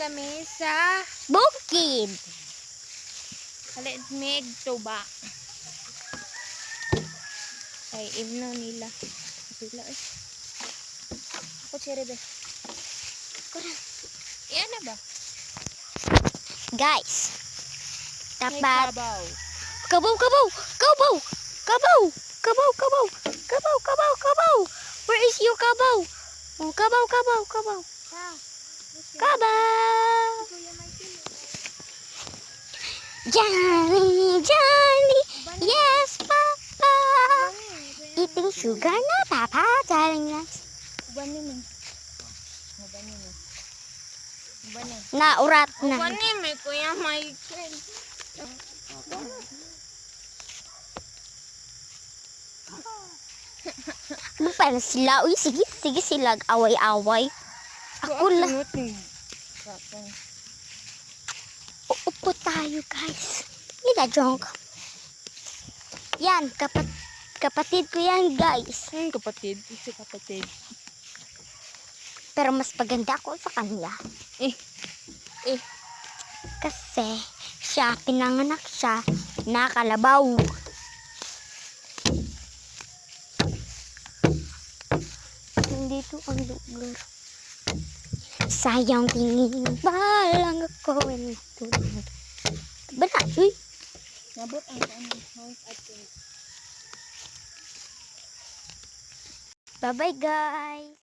kami sa Bukid. Kalit mig tuba. Kay imno nila. Sila eh. Ako cherry be. Kurang. Iyan na ba? Guys. May Dapat kabaw. kabaw, kabaw, kabaw, kabaw, kabaw, kabaw, kabaw, kabaw, kabaw. Where is your kabaw? Oh, kabaw, kabaw, kabaw. Kabaw. Kuya Michael. Johnny, Johnny, yes, Papa. Eating sugar na, Papa, darling. Yes. Uban ni mi. Uban ni mi. Uban ni. Naurat na. Uban ni mi, Kuya Michael. Ano pa na sila? Uy, sige, sige sila. Away-away. Ako lang. Uupo tayo, guys. Nila, junk. Yan, kapatid ko yan, guys. Ang kapatid, si kapatid. Pero mas paganda ako sa kanya. Eh. Eh. Kasi siya, pinanganak siya na kalabaw. Nandito ang lugar. Sayang tingin pa lang ako ay natulog. Ba na? Uy, Nabot ang ano, house at bye-bye, guys.